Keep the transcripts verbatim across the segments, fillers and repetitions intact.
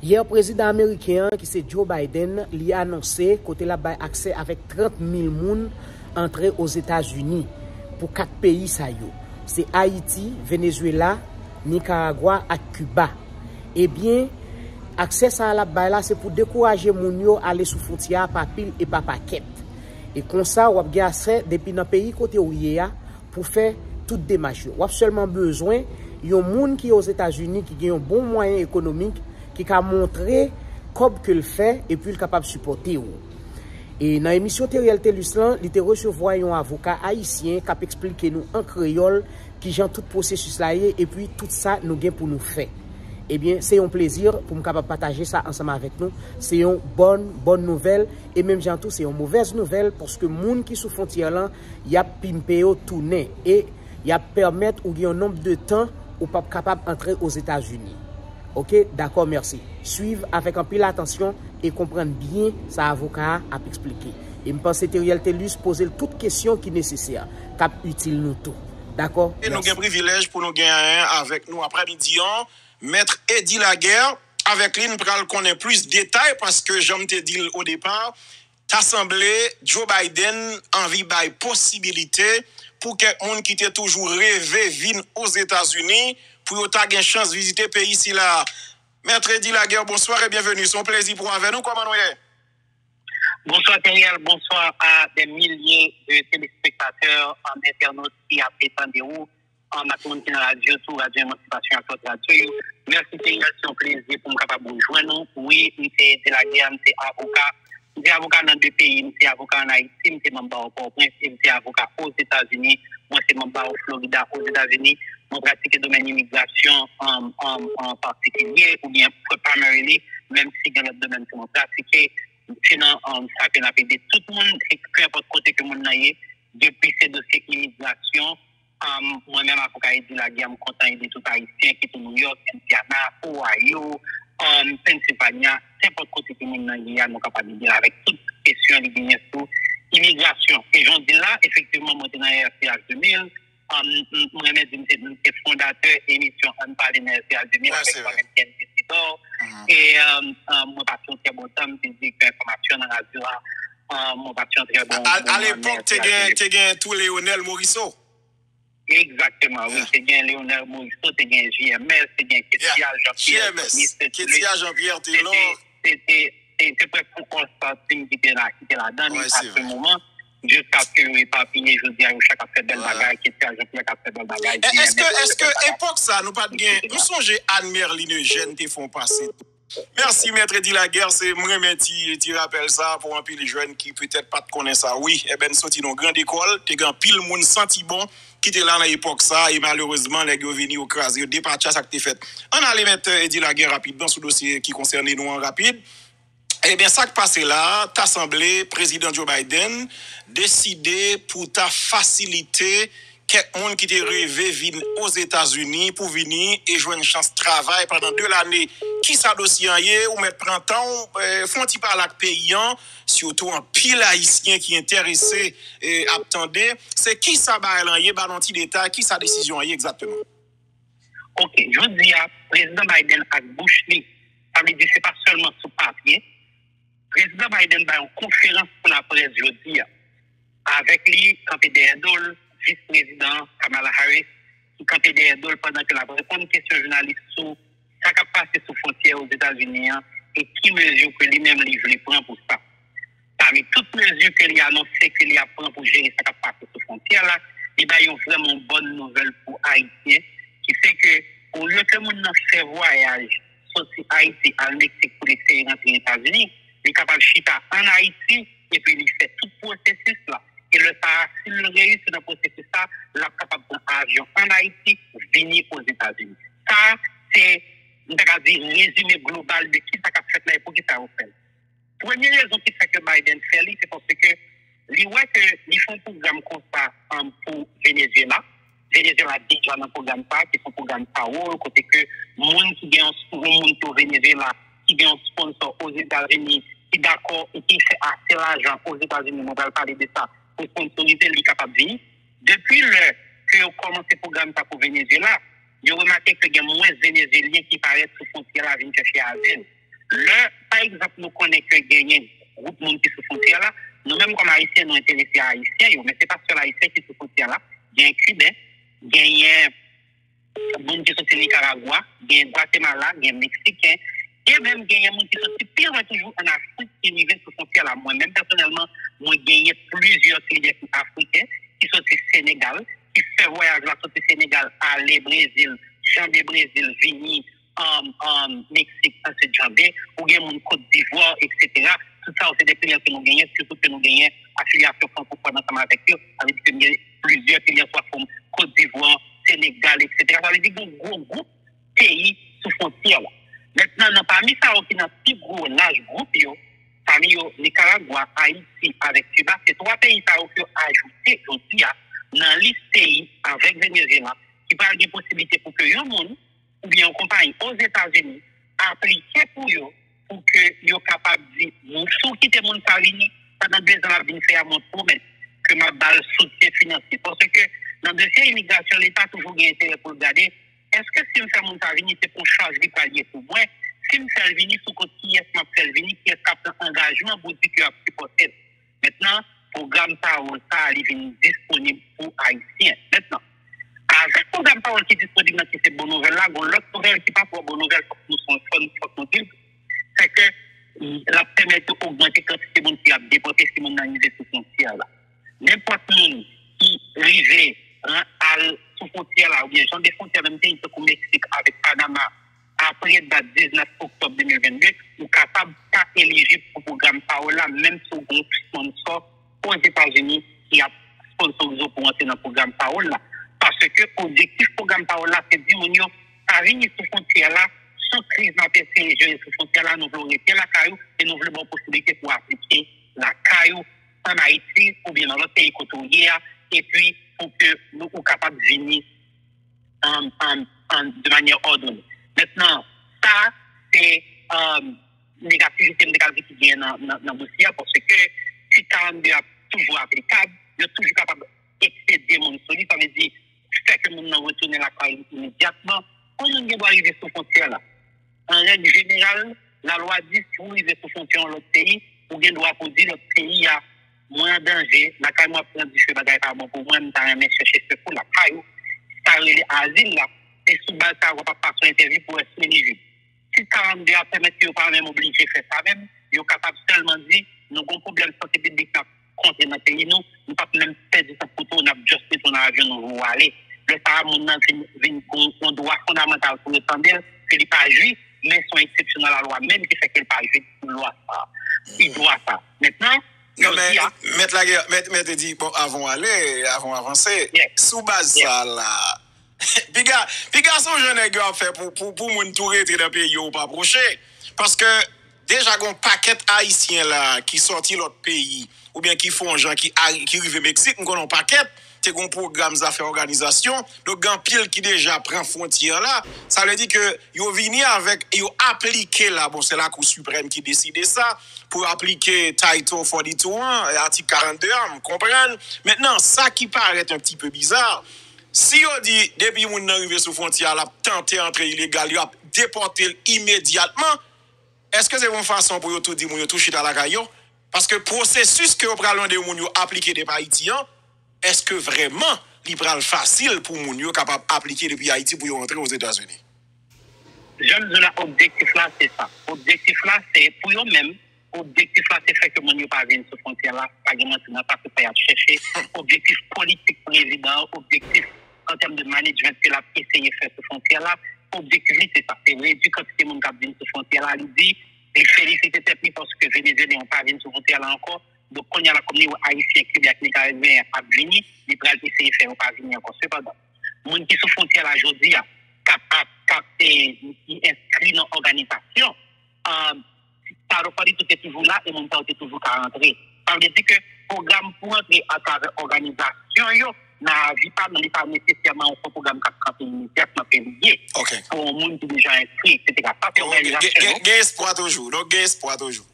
Yè, prezidan ameriken an, ki se Joe Biden, li anonse kote l ap bay aksè avèk trant mil moun antre Ozetazini pou kat peyi sa yo. Se Ayiti, Venezuela, Nikaragwa ak Kiba. Ebyen, aksè sa a l ap bay la, se pou dekouraje moun yo ale sou fwontyè a pa pil e pa pakèt. E konsa, w ap gen aksè depi nan peyi kote w ye a, pou fè tout demach yo. W ap sèlman bezwen yon moun ki Ozetazini, ki gen yon bon mwayen ekonomik, ki ka montre kòb ke l fè, epi l kapab sipòte w. E nan emisyon Teriel Telus lan, li te resevwa yon avoka ayisyen k ap eksplike nou an kreyòl kijan tout pwosesis la ye, epi tout sa nou gen pou nou fè. Ebyen, se yon plezi pou m kapab pataje sa ansanm avèk nou. Se yon bòn, bòn nouvèl, e menm jan tou, se yon movèz nouvèl, paske moun ki sou fwontyè lan, y ap pimpe yo tounen, e y ap pèmèt ou gen yon nonb de tan ou p ap kapab antre Ozetazini. Oke, dakò, mèsi. Swiv avèk anpil atansyon e konprann byen sa avoka a ap eksplike. E m panse Teriel Telus poze l tout kesyon ki nesesè, k ap itil nou tou. Dakò? E nou gen mèsi. Privilèj pou nou genyen avèk nou aprèmidi an, Mèt Eddy Laguerre. Avèk li, n pral konnen plis detay, paske jan m te di l o depa, ta sanble Joe Biden anvi bay posibilite pou kèk moun ki te toujou reve vin Ozetazini, pou yo ta gen chans vizite peyi sila. Mèt Eddy Laguerre, bonswa e byenveni. Se yon plezi pou w avè nou. Kòman nou ye? Bonswa, Teriel. Bonswa a des milliers de téléspectateurs, um, internautes ki ap tande ou, um, ak moun ki nan radyo tou, Radyo Emansipasyon ak lòt radyo yo. Mèsi, Teriel, se yon plezi pou m kapab rejwenn ou. Wi, m se Eddy Laguerre, m se avoka. M se avoka nan de peyi, m se avoka ann Ayiti, m se manm bawo Pòtoprens, e m se avoka Ozetazini. Mwen se manm bawo Florida, Ozetazini. Mwen pratike domèn imigrasyon, um, um, an patikilye, oubyen primarily, menm si gen lòt domèn ke mwen pratike. Se nan, um, sa ke n ap ede tout moun, e pe enpòt kote ke moun nan ye, depi se dosye imigrasyon. Um, mwen menm, avoka Eddy Laguerre, m kontan ede tout Ayisyen, kit ou New York, Indiana, Ohio, um, Pennsylvania, nenpòt kote ke moun nan ye a, nou kapab ede l avèk tout kesyon li genyen sou imigrasyon. E jan w di l la, efektivman, mwen te nan R C H de mil, um, m, m renmen di m se, m se fondatè emisyon Ann Pale nan R C H de mil avèk Mohamed Ken Isidor. E, um, um, mwen pase yon trè bon tan, m te direktè enfòmasyon nan radyo a. Um, mwen pase yon trè bon moman nan R C H de mil. A lepòk, te gen, te gen tou Leonel Morisseau. Egzakteman, wi. Te gen Leonel Morisseau, te gen J M S, te gen Ketia Jean-Pierre, Mister Ketia Jean-Pierre te la. Se te, se te, se te prèske yon all-star team ki te la, ki te ladan li a se moman, jiskaske yo epapiye jodi a, yo chak ap fè bèl bagay, Ketia Jean-Pierre k ap fè bèl bagay, J M S k ap fè bèl bagay. Èske, èske epòk sa, nou pa t gen, m sonje Anne Merline Eugène te fè yon pase tou. Mèsi, Mèt Eddy Laguerre. Se, m renmen ti, ti rapèl sa pou anpil jèn ki petèt pa t konnen sa. Wi, eben, soti nan yon gran lekòl, te gen anpil moun santi bon ki te la nan epòk sa, e malerezman, nèg yo vini, yo kraze, yo depatcha sa k te fèt. Ann ale, Mèt Eddy Laguerre, rapidman sou dosye ki konsène nou an rapid. Eben, sa k pase la a, ta sanble Prezidan Joe Biden deside pou ta fasilite kèk moun ki te reve vin Ozetazini pou vini e jwenn chans travay pandan de lane. Kisa dosye an ye? Ou mèt pran tan w, eh, fè yon ti pale ak peyi an, sitou anpil Ayisyen ki enterese, eh, ap tande. Se kisa bagay lan ye? Ba n yon ti detay, kisa desizyon an ye egzakteman? Oke, jodi a, Prezidan Biden ak bouch li, sa vle di se pa sèlman sou papye, Prezidan Biden bay yon konferans pou laprès jodi a. Avèk li, kanpe dèyè do l, Vis Prezidan Kamala Harris, ki kanpe dèyè do l pandan ke l ap reponn kesyon jounalis sou sa k ap pase sou fwontyè Ozetazini an e ki mezi ke li menm li vle pran pou sa. Pami tout mezi ke li anonse ke li ap pran pou jere sa k ap pase sou fwontyè la, li bay yon vrèman bòn nouvèl pou Ayisyen, ki se ke olye ke moun nan fè vwayaj soti Ayiti al Meksik pou li eseye rantre Etazini, li kapab chita ann Ayiti epi li fè tout pwosesis la. E lè sa a, si l reyisi nan pwosesis sa, l ap kapab pran avyon ann Ayiti, vini Ozetazini. Sa a, se, m ta ka di, rezime global de kisa k ap fèt la e poukisa yo fè l. Premye rezon ki fè ke Biden fè li, se paske li wè ke li fè yon pwogram konsa, um, pou Venezuela. Venezuela deja nan pwogram sa, ki se yon pwogram Payroll, kote ke moun ki gen yon, yon moun ki o Venezuela, ki gen yon sponsor Ozetazini, ki dakò e ki fè ase lajan Ozetazini, mwen pral pale de sa, pou sponsorize l, li kapab vini. Depi lè ke yo kòmanse pwogram sa pou Venezuela, yo remake ke gen mwens Venezuelyen ki parèt sou fwontyè la vin chèche azil. Lè, pa egzanp, nou konnen ke genyen gwoup moun ki sou fwontyè la, nou menm kòm Ayisyen, nou enterese a Ayisyen yo, men se pa sèl Ayisyen ki sou fwontyè la, genyen Kiben, genyen moun ki soti Nikaragwa, genyen Gwatemala, genyen Meksiken, e menm genyen moun ki soti pi lwen toujou ann Afrik ki rive sou fwontyè la. Mwen menm pèsonèlman, mwen genyen plizyè kliyan ki afriken, ki soti Senegal, ki fè vwayaj la soti Senegal, ale Brezil, janbe Brezil, vini um, um, Meksik, answit janbe, ou gen moun Kot Divwa, etsetera. Tout sa yo se de kliyan ke nou genyen, sitou ke nou genyen afilyasyon frankofòn ansanm avèk yo. Sa vle di ke nou gen plizyè kliyan swa from Kot Divwa, Senegal, etsetera. Sa vle di gen gwo gwoup peyi sou fwontyè la. Mentnan, nan pami sa yo ki nan pi gwo laj gwoup yo, pami yo Nikaragwa, Ayiti avèk Kiba, se twa peyi sa yo ke yo ajoute jodi a nan lis peyi avèk Venezyela ki pral gen posiblite pou ke yon moun oubyen yon konpayi Ozetazini aplike pou yo, pou ke yo kapab di, si w kite moun sa vini, pandan de zan l ap vin fè a, mwen pwomèt ke m ap ba l soutyen finansye. Paske nan dosye imigrasyon, Leta toujou gen enterè pou l gade, èske si m fè moun sa vini, se pou chaj li pral ye pou mwen? Si m fè l vini, sou kont kiyès m ap fè l vini? Kiyès k ap pran angajman pou di ke y ap sipòte l? Mentnan, pwogram pawòl sa a, li vin disponib pou Ayisyen. Mentnan, avèk pwogram pawòl ki disponib nan, ki se bon nouvèl la, gon lòt nouvèl ki pa twò bon nouvèl, fòk nou, fòk, fòk nou di l, se ke l ap pèmèt yo ogmante kantite moun ki ap depòte si moun nan rive sou fwontyè la. Nenpòt moun ki rive al sou fwontyè la, oubyen jan de fwontyè menm peyi tankou Meksik avèk Panama, apre dat diznèf oktòb de mil vennde, ou kapab pa elijib pou pwogram pawòl la, menm si w gen yon sponsò Ozetazini ki ap sponsorize w pou w antre nan pwogram pawòl la. Paske objektif pwogram pawòl la, se di moun yo, pa vini sou fwontyè la, se yon kriz n ap eseye jere sou fwontyè la, nou vle w rete lakay ou e nou vle ba w posiblite pou w aplike lakay ou, ann Ayiti oubyen nan lòt peyi kote w ye a, epi pou ke nou, ou kapab vini um, um, um, de manyè òdone. Mentnan, sa, se um, negativite m te ka di ki genyen nan, nan, nan dosye a, paske Tit karannde a toujou aplikab, yo toujou kapab ekspedye moun sou li, sa vle di, fè ke moun nan retounen lakay li imedyatman. Yon moun gen dwa rive sou fwontyè la. An règ jeneral, lalwa di, si w rive sou fwontyè yon lòt peyi, ou gen dwa pou di lòt peyi a, mwen an danje, lakay mwen ap pran dife, bagay pa bon pou mwen, m ta renmen chèche sekou lakay ou. Sa yo rele azil la, e sou baz sa a, w ap pase yon entèvyou pou wè si w elijib. Tit karannde a pèmèt ke yo pa menm oblije fè sa menm, yo kapab sèlman di, nou gen yon pwoblèm sante piblik n ap kontre nan peyi nou, nou p ap menm pèdi tan pou tou, n ap just mete w nan avyon, nou voye w ale. Lè sa a, moun nan vin, vin gen yon dwa fondamantal pou yo tande l, ke li pa jwi, men se yon eksepsyon nan lalwa menm ki fè ke l pa jwi lwa sa a, ki dwa sa a. Mentnan, Non, men, jodi a, mèt la gen, mèt, mèt te di, bon, avan w ale, avan w avanse, yeah, sou baz yeah, sa la, piga, piga se yon jan nèg yo ap fè pou, pou, pou moun tou rete nan peyi yo, ou pa pwoche. Paske deja gen yon pakèt Ayisyen la ki sòti lòt peyi, oubyen ki fè yon jan ki, ki rive Meksik, m konnen yon pakèt, te gen yon pwogram zafè òganizasyon. Donk, gen anpil ki deja pran fwontyè la. Sa vle di ke yo vini avèk, yo aplike la, bon, se Lakou Siprèm ki deside sa, pou yo aplike Title forty-two an, atik karannde an, m konprann. Mentnan, sa ki parèt un petit peu bizarre, si yo di, depi moun nan rive sou fwontyè a, l ap tante antre ilegal, yo ap depòte l imedyatman, èske se yon fason pou yo tou di moun yo tou chita lakay yo? Paske pwosesis ke yo pral mande moun yo aplike depi Ayiti an, èske vrèman li pral fasil pou moun yo kapab aplike depi Ayiti pou yo antre Ozetazini? Jan m di w la, objektif la se sa. Objektif la se, pou yo menm, objektif la se fè ke moun yo pa vin sou fwontyè la, pa gen manti nan sa, se sa y ap chèche. Objektif politik prezidan an, objektif an tèm de management ke l ap eseye fè sou fwontyè la, objektif li se sa, se redui kantite moun k ap vin sou fwontyè la. Li di, li felisite tèt li paske Venezyelyen yo pa vin sou fwontyè la ankò. Donk, kounye a la, kòm li wè Ayisyen, Kiben ak Nikaragweyen ap vini, li pral eseye fè yo pa vini ankò. Sepandan, moun ki sou fwontyè la jodi a, k ap, ap, k ap, e, ki enskri nan òganizasyon, um, Title forty-two te toujou la e moun sa yo te toujou ka rantre. Sa vle di ke pwogram pou rantre atravè òganizasyon yo, nan avi pa m, li pa nesesèman yon pwogram k ap kanpe imedyatman ke li ye pou yon moun ki deja enskri, etsetera. Sa se òganizasyon yo. Gen espwa toujou. Donk, gen espwa toujou.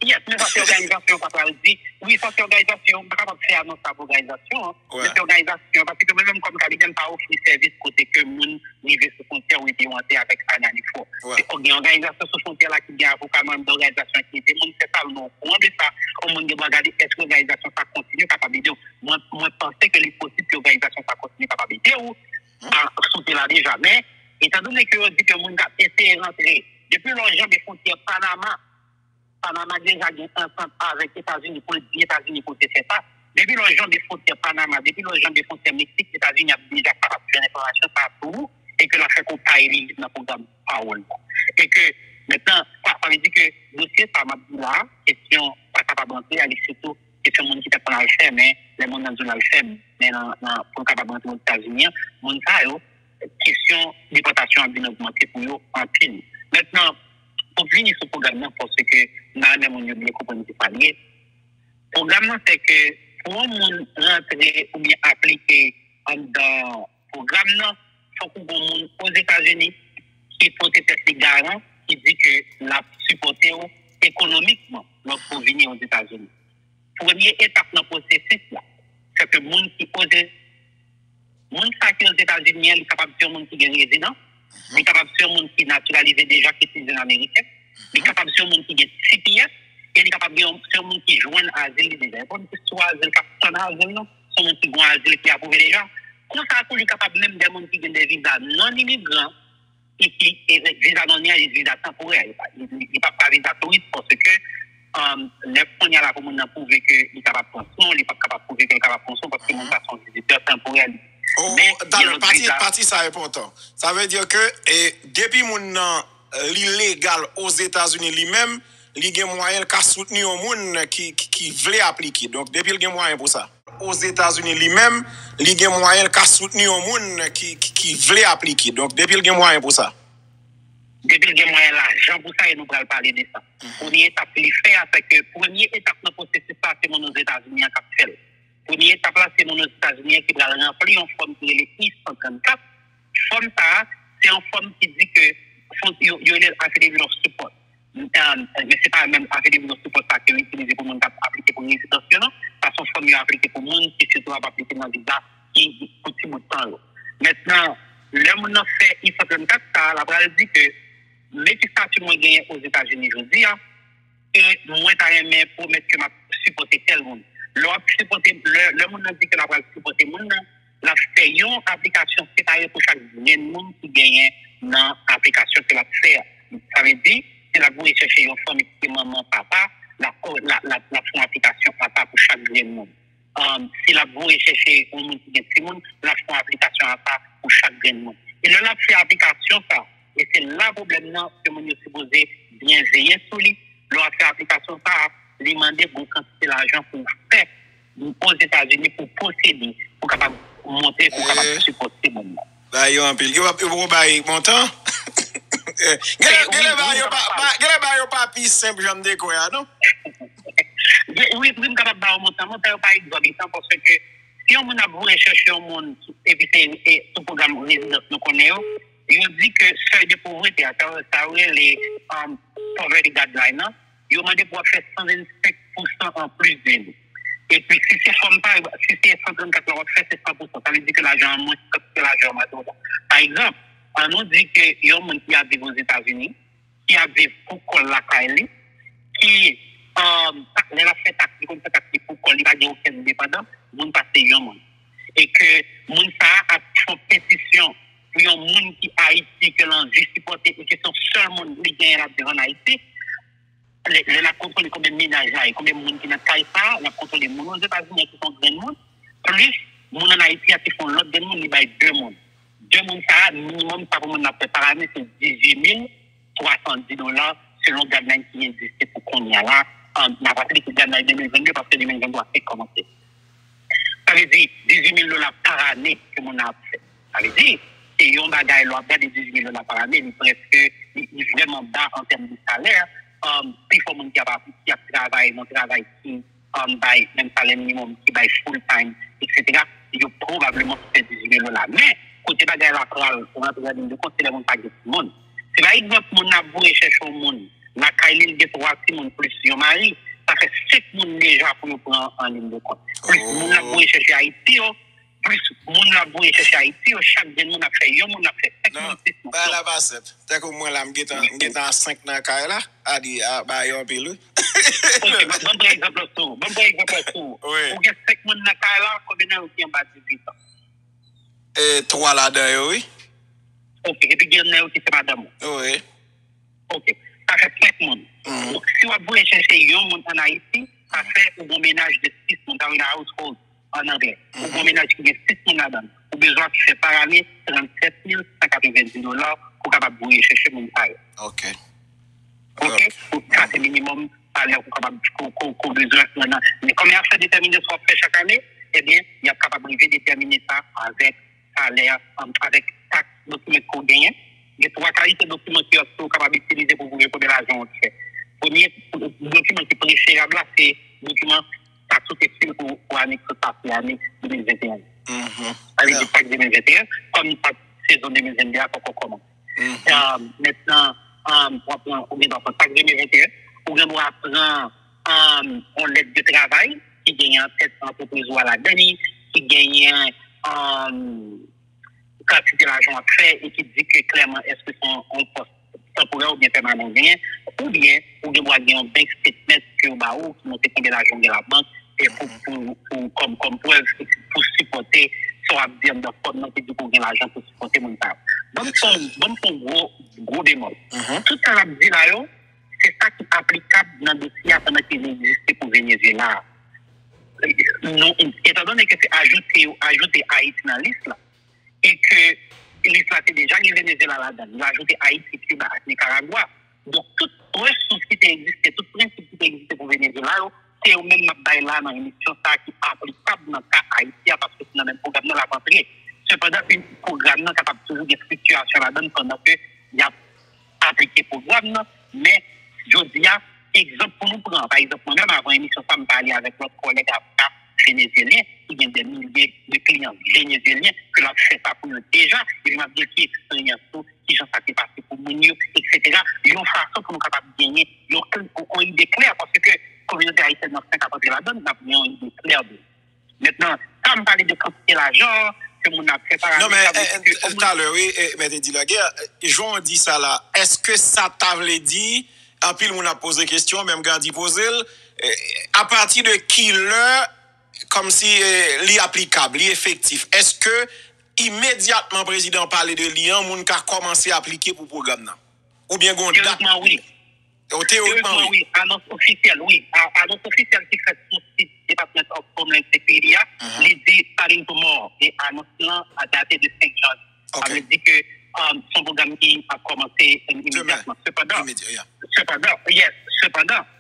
Yes, men sa se òganizasyon sa pral di. Wi, sa se òganizasyon, m pa kapab fè anons sa pou òganizasyon an. Men se òganizasyon, paske mwen menm kòm kapitèn pa ofri sèvis kote ke moun rive sou fwontyè ou epi yo antre avèk Anani Fò. Se gen òganizasyon sou fwontyè la ki gen avoka nan òganizasyon ki ede moun fè sa, nou okouran de sa. Yon moun gen dwa gade èske òganizasyon sa kontinye kapab ede w. Mwen, mwen panse ke li posib ke òganizasyon sa kontinye kapab ede w a, sou te la deja. Men, etandone ke yo di ke moun k ap eseye rantre, depi lè w janbe fwontyè Panama, Panama deja gen antant avèk Etazini pou l di Etazini pou l te fè sa. Depi lè w janbe fwontyè Panama, depi lè w janbe fwontyè Meksik, Etazini ap deja kapab jwenn enfòmasyon sa a sou ou e ke l ap fè konpayi li nan pwogram pawòl la. E ke, mentnan, sa, sa vle di ke dosye sa m ap di la, kesyon pa kapab antre a, li sitou kesyon moun ki t ap pran al fè, men lè moun nan di w l al fè, men nan, nan, pou l kapab rantre Ozetazini an, moun sa yo, kesyon depòtasyon ap vin ogmante pou yo anpil. Mentnan, pou fini sou pwogram nan, paske m ta renmen moun yo byen konprann ki sa l ye. Pwogram nan se ke pou yon moun rantre oubyen aplike anndan pwogram nan, fòk ou gon moun Ozetazini ki pote tèt li garan, ki di ke l ap sipòte w ekonomikman lòske w vini Ozetazini. Premye etap nan pwosesis la, se ke moun ki Oze-, moun sa ki Ozetazini an, li kapab se yon moun ki gen rezidans, li kapab se yon moun ki natiralize deja, ki sitizen ameriken, li kapab se yon moun ki gen T P S, e li kapab gen yon, se yon moun ki jwenn azil li deja. E pa yon moun ki sou azil, k ap tann azil, non. Se yon moun ki gen azil ki apwouve deja. Konsa tou, li kapab menm de moun ki gen de viza non imigran, e ki, e viza non imigran, viza tanporè. Li pa, li, li, li p ap ka viza touris, paske, um, lè kounye a la pou moun nan pwouve ke li kapab pran swen, li p ap kapab pwouve ke li kapab pran swen, paske moun sa se yon vizitè tanporè. Oh, men, oh, gen talè, lòt pati, viza. Pati sa enpòtan. Sa vle di ke, e, depi moun nan, li legal Ozetazini li menm, li gen mwayen l ka soutni yon moun ki, ki, ki vle aplike. Donk, depi l gen mwayen pou sa. Ozetazini li menm, li gen mwayen l ka soutni yon moun ki, ki, ki vle aplike. Donk, depi l gen mwayen pou sa. Depi l gen mwayen lajan pou sa, e nou pral pale de sa. Premye etap li fè a, se ke premye etap nan pwosesis sa, se moun Ozetazini an k ap fè l. Premye etap la, se moun Ozetazini an ki pral ranpli yon fòm ki rele I san trannkat. Fòm sa a, se yon fòm ki di ke, fòm, yo, yo rele l affidavit of support. Um, men se pa menm affidavit of support sa ke yo itilize pou moun k ap aplike pou rezidans yo, non. Sa se yon fòm yo aplike pou moun ki sitou ap aplike nan viza ki pou ti bout tan yo. Mentnan, lè moun nan fè I san trannkat sa a, l ap pral di ke men ki estati mwen genyen Ozetazini jodi a, e mwen ta renmen pwomèt ke m ap sipòte tèl moun. Lè w ap sipòte, lè, lè moun nan di ke l ap pral sipòte moun nan, l ap fè yon aplikasyon separe pou chak grenn moun ki genyen nan aplikasyon ke l ap fè a. Sa vle di, si l ap voye chèche yon fanmi ki se manman, papa, l ap, l ap, l ap, l ap fè yon aplikasyon apa pou chak grenn moun. Um, si l ap voye chèche yon moun ki gen timoun, l ap fè yon aplikasyon apa pou chak grenn moun. E lè l ap fè aplikasyon sa, e se la pwoblèm nan ke moun yo sipoze byen veye sou li. Lè w ap fè aplikasyon sa, li mande gwo kantite lajan pou w fè Ozetazini pou posede, pou kapab montre, pou kapab sipòte moun nan. Ba yo anpil. Yo, yo poko bay montan. Genlè, genlè ba yo pa, ba, genlè ba yo pa pi senp jan m te kwè a, non? Wi, wi, m kapab ba yo montan. Montan yo pa egzòbitan, paske si yon moun ap voye chèche yon moun, epi se, e, sou pwogram rezidans nou konnen yo, yo di ke sèy de povrete a, sa, sa yo rele, um, poverty guideline nan, yo mande pou w ap fè san vennsenk pousan anplis de li. Epi si se fòm pa, si se san trannkat la w ap fè, se san pousan. Sa vle di ke lajan an mwens ke lajan an mande w la. Pa egzanp, ann nou di ke yon moun ki ap viv Ozetazini, ki ap viv pou kò l lakay li, ki, um, lè l ap fè taks, li konn fè taks li pou kò l, li pa gen okenn depandan, moun pa se yon moun. E ke moun sa a ap fè yon petisyon pou yon moun ki Ayiti, ke l anvi sipòte, e ke se yon sèl moun li genyen l ap viv ann Ayiti, lè, lè l ap kontwole konbyen mennaj la ye, konbyen moun ki nan kay sa a, l ap kontwole moun Ozetazini an ki se yon grenn moun, plis moun ann Ayiti a ki se yon lòt grenn moun, li bay de moun. De moun sa a, minimòm sa pou moun nan fè pa ane, se dizuit mil twa san dis dola, selon guideline ki egziste pou kounye a la. An, n ap rapele se guideline de mil vennde, paske de mil venntwa fèk kòmanse. Sa vle di, dizuit mil dola pa ane ke moun nan ap fè. Sa vle di, se yon bagay, lè w ap gade dizuit mil dola pa ane, li prèske, li, li vrèman ba an tèm de salè. Um, pifò moun ki ap, ki ap travay nan travay ki, um, bay menm salè minimòm, ki bay full time, et cetera, yo pwobableman fè dizuit mil dola. Men, kote bagay la pral rantre an liy de kont, se lè moun pa gen timoun. Si pa egzanp, moun nan ap voye chèche yon moun, Lakay li, l gen twa timoun plis yon mari. Sa fè senk moun deja pou yo pran an liy de kont. Plis moun l ap voye chèche Ayiti yo, plis moun l ap voye chèche Ayiti yo, chak grenn moun ap fè yon moun, ap fè senk moun, sis moun. Bagay la pa senp. Tankou mwen la, m gentan, m gentan a senk nan kay la. A di, a, bagay yo anpil, wi. Ok, ban m pran egzanp la sou ou. Ban m pran egzanp la sou ou. Wi. Ou gen senk moun nan kay la, konbyen nan yo ki anba dizuit an? E, twa ladan yo, wi. Ok, epi gen youn nan yo ki se madanm ou? Wi. Ok, sa fè senk moun. Donk, si w ap voye chèche yon moun ann Ayiti, sa fè ou gon mennaj de sis moun, sa vle di household ann anglè. Ou gon mennaj ki gen sis moun ladan l. Ou bezwen ap fè pa ane trannsèt mil san katrevenndis dola pou w kapab voye chèche moun sa yo. Ok. Ok? Pou sa se minimòm salè ou kapab, ou, ou, ou bezwen pran nan. Men kòman y ap fè detèmine sa w ap fè chak ane? Ebyen, y ap kapab rive detèmine sa avèk salè, ansanm avèk taks, dokiman ke w genyen. Gen twa kalite dokiman ke w kapab itilize pou pwouve konbyen lajan w fè. Premye dokiman ki preferab la, se dokiman taks ou te file pou, pou ane ki sot pase, ane de mil venteyen. Sa vle di taks de mil venteyen, kòm taks sezon de mil vennde a poko kòmanse. Mentnan, w ap pran, ou gen dwa pran taks de mil venteyen, ou gen dwa pran yon lèt de travay ki genyen antèt antrepriz ou a ladan li, ki genyen kantite lajan w ap fè e ki di ke klèman èske se yon, yon pòs tanporè oubyen pèmanan w genyen, oubyen ou gen dwa gen yon bank statement ke yo ba ou ki montre konbyen lajan w gen labank e pou, pou, pou, kòm, kòm prèv pou sipòte sa w ap di anndan fòm nan ki di ke w gen lajan pou sipòte moun sa yo. Ban m fè yon, ban m fè yon gwo, gwo bemòl. Tout sa n ap di la yo, se sa ki aplikab nan dosye a pandan ke li egziste pou Venezuela a. Nou, etandone ke se ajoute, yo ajoute Ayiti nan lis la, e ke lis la te deja gen Venezuela ladan l, yo ajoute Ayiti, Kiba ak Nikaragwa. Donk, tout resous ki te egziste, tout prensip ki te egziste pou Venezuela yo, se yo menm m ap bay la nan emisyon sa a ki aplikab nan ka Ayiti a, paske se nan menm pwogram nan l ap antre. Sepandan, pwogram nan kapab toujou gen fliktiyasyon ladan l pandan ke y ap aplike pwogram nan, men jodi a, egzanp pou nou pran, pa egzanp, mwen menm, avan emisyon sa, m pale avèk lòt kòlèg avoka venezyelyen ki gen dè milye de kliyan venezyelyen ke l ap fè sa pou yo deja, epi m ap di ki eksperyans ou, kijan sa te pase pou moun yo, etsetera. Yon fason pou nou kapab genyen yon, yon ide klè, paske kominote ayisyèn nan senk ap antre ladan l, n ap gen yon ide klè de Mentnan, sa m pale de kantite lajan ke moun nan ap fè pa ane, sa vle di ke yon moun. Talè, wi, Mèt Edi Laguerre, jan w di sa la, èske sa ta vle di, anpil moun ap poze kesyon, menm Gandhi poze l, apati de ki lè, kòmsi li aplikab, li efektif? Èske imedyatman prezidan an pale de li an, moun ka kòmanse aplike pou pwogram nan? Oubyen gen yon dat? Teorikman, wi. Teorikman, wi. Anons ofisyèl, wi. Anons ofisyèl ki fèt sou sit Department of Homeland Security a, li di starting tomorrow. E anons lan a date de senk janvye. Sa vle di ke se yon pwogram ki ap kòmanse imedyatman. Sepandan, sepandan, yes, sepandan,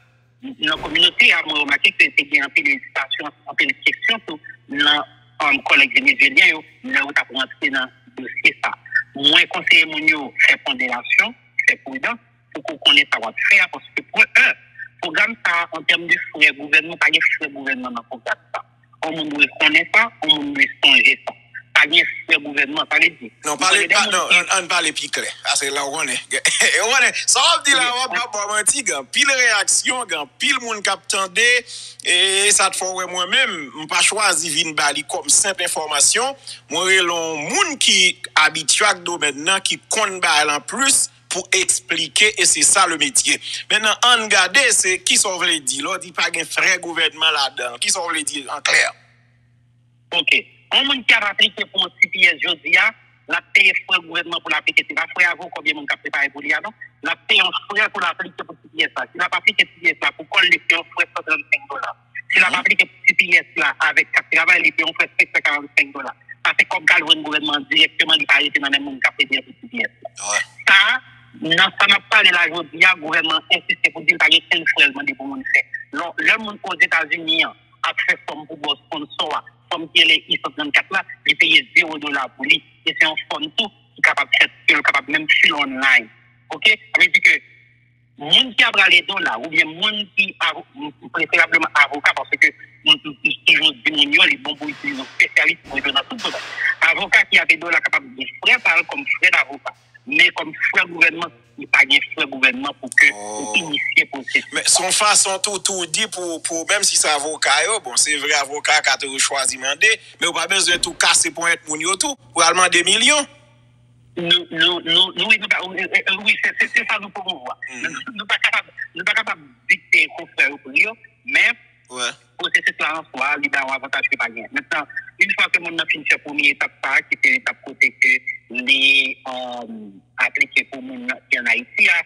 nan kominote a, mwen remake ke te gen anpil ezitasyon, anpil kesyon tou nan kòlèg venezyelyen yo, lè yo t ap rantre nan dosye sa. Mwen konseye moun yo fè ponderasyon, fè pridan, pou ke w konnen sa w ap fè a, paske, pwen en, pwogram sa a, an tèm de frè gouvènman, pa gen frè gouvènman nan pwogram sa. Yon moun dwe konnen sa, yon moun dwe sonje sa. Pa gen frè gouvènman, sa vle di, non, pale, pa, non, ann, ann pale pi klè. Paske la, w konnen, w konnen, sa w ap di la, w ap, w ap ba w manti, gen anpil reyaksyon, gen anpil moun k ap tande, e sa t fè w wè mwen menm, m pa chwazi vin ba li kòm senp enfòmasyon, mwen rele yon moun ki abitye ak domèn nan, ki konn bagay lan plis, pou eksplike, e se sa le métier. Mentnan, ann gade, se kisa w vle di. Lè w di pa gen frè gouvènman ladan l, kisa w vle di an klè? Ok. Yon moun ki ap aplike pou yon T P S jodi a, l ap peye frè gouvènman pou l aplike. Se pa frè avoka oubyen moun k ap prepare pou li a, non. L ap peye yon frè pou l aplike pou T P S la. Si l ap aplike T P S la pou kò l, li se yon frè san trannsenk dola. Si l ap aplike T P S la avèk kat travay, li se yon frè senk san karannsenk dola. Sa se kòb k al jwenn gouvènman an dirèkteman, li pa rete nan men moun k ap peye pou T P S la. Sa, nan sa n ap pale la jodi a, gouvènman an ensiste pou di l pa gen kenn frè l mande pou moun fè. Lè, lè moun Ozetazini an ap fè fòm pou bò sponsò a, fòm ki rele I san trannkat la, li peye zewo dola pou li. E se yon fòm tou ki kapab fèt, ke l kapab menm file online. Ok? Sa vle di ke moun ki ap rale dola, oubyen moun ki, preferableman avoka, paske m, m, m toujou di moun yo, li bon pou itilize yon espesyalis pou rete nan tout domèn. Avoka ki ap ede w la kapab gen frè pa l kòm frè davoka. Men kòm frè gouvènman, li pa gen frè gouvènman pou ke ou inisye pwosesis. Men se yon fason tou, tou di pou, pou, menm si se avoka yo, bon, se vre avoka ka toujou chwazi mande, men ou pa bezwen tou kase ponyèt moun yo tou, pou al mande milyon. Nou, nou, nou, nou, wi, nou pa, wi, se, se, se sa nou pwomouvwa. Nou, nou pa kapab, nou pa kapab dikte konfrè yo pri yo, men pwosesis la an swa, li ba yon avantaj ke pa gen. Mentnan, yon fwa ke moun nan fin fè premye etap sa a, ki se etap kote ke li aplike pou moun ki ann Ayiti a,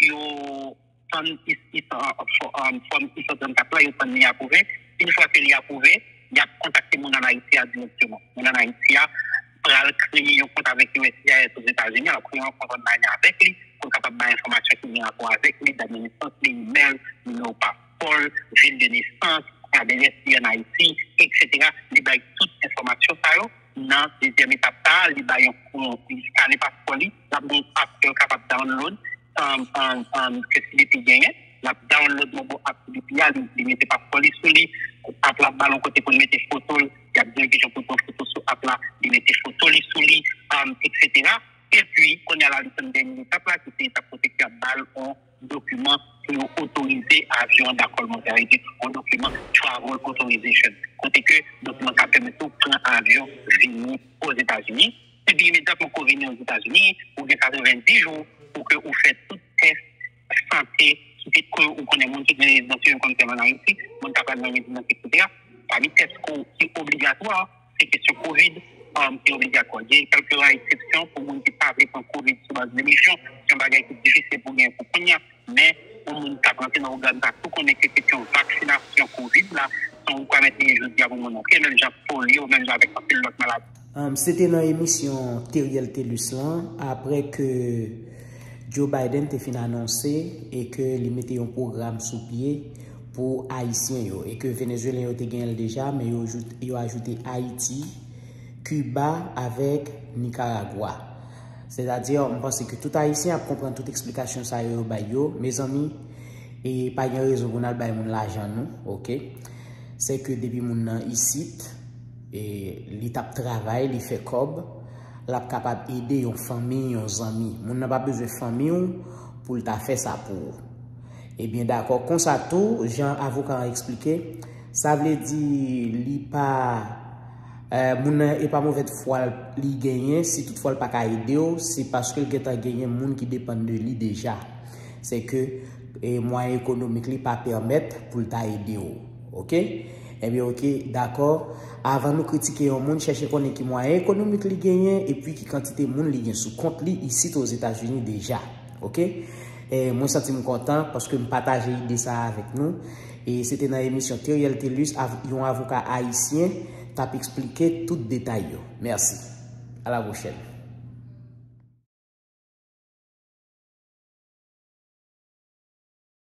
yo tann fòm I san trannkat la, yo tann li apwouve. Yon fwa ke li apwouve, y ap kontakte moun ann Ayiti a dirèkteman. Moun ann Ayiti a pral kreye yon kont avèk U S C I S Ozetazini, l ap kreye yon kont online avèk li, pou l kapab bay enfòmasyon ki gen rapò avèk li, dat de nesans li, imèl, nimewo paspò l, vil de nesans, adrès li ann Ayiti, etsetera. Li bay tout enfòmasyon sa yo. Nan dezyèm etap sa a, li bay yon, li skane paspò li, l ap gen yon app ke l kapab download, ke C B P genyen. L ap download mobile app C B P a, li, li mete paspò li sou li. App la ap ba l yon kote pou l mete foto l, y ap di l kijan pou l pran foto sou app la, li mete foto li sou li, etsetera. Epi, kounye a la, li tann dènye etap la, ki se etap kote ke y ap ba l yon dokiman pou yo otorize avyon an dakò l monte, sa vle di yon dokiman travel authorization, kote ke dokiman sa pèmèt ou pran avyon vini Ozetazini. Epi imedyatman ke w vini Ozetazini, ou gen katrevenndis jou pou ke ou fè tout tès sante ki se ke ou konnen moun ki gen rezidans yo konn fè l ann Ayiti, moun k ap al nan rezidans, etsetera. Pami tès ki obligatwa, se kesyon kovid ki obligatwa. Gen kèlke ra eksepsyon pou moun ki pa vle pran kovid sou baz relijyon. Se yon bagay ki difisil pou gen pou kounye a. Men, yon moun k ap rantre nan pwogram sa tou konnen ke kesyon vaksinasyon kovid la, se yon requirement li ye jodi a pou moun antre, menm jan polyo, menm jan avèk anpil lòt maladi. Se te nan emisyon Teriel Thelus lan, apre ke Joe Biden te fin anonse e ke li mete yon pwogram sou pye pou Ayisyen yo, e ke Venezuelyen yo te genyen l deja, men yo, yo ajoute Ayiti, Kiba avèk Nikaragwa. Sètadi, m panse ke tout Ayisyen ap konprann tout eksplikasyon sa yo yo bay yo. Mezanmi, e pa gen rezon pou n al bay moun lajan nou, oke? Se ke depi moun nan isit, e li t ap travay, li fè kòb, l ap kapab ede yon fanmi, yon zanmi. Moun nan pa bezwen fanmi w pou l ta fè sa pou ou. Ebyen, dakò. Konsa tou, jan avoka an eksplike, sa vle di li pa, moun nan, e pa movèz fwa li genyen, si toutfwa l pa ka ede w, se paske l gentan genyen moun ki depann de li deja. Se ke, e, mwayen ekonomik li pa pèmèt pou l ta ede w. Oke? Ebyen, oke, dakò. Avan nou kritike yon moun, chèche konnen ki mwayen ekonomik li genyen, epi ki kantite moun li gen sou kont li isit Ozetazini deja. Oke? E mwen santi m kontan paske m pataje ide sa a avèk nou. E se te nan emisyon Teriel Thelus, yon avoka ayisyen, t ap eksplike tout detay yo. Mèsi. A la pwochèn.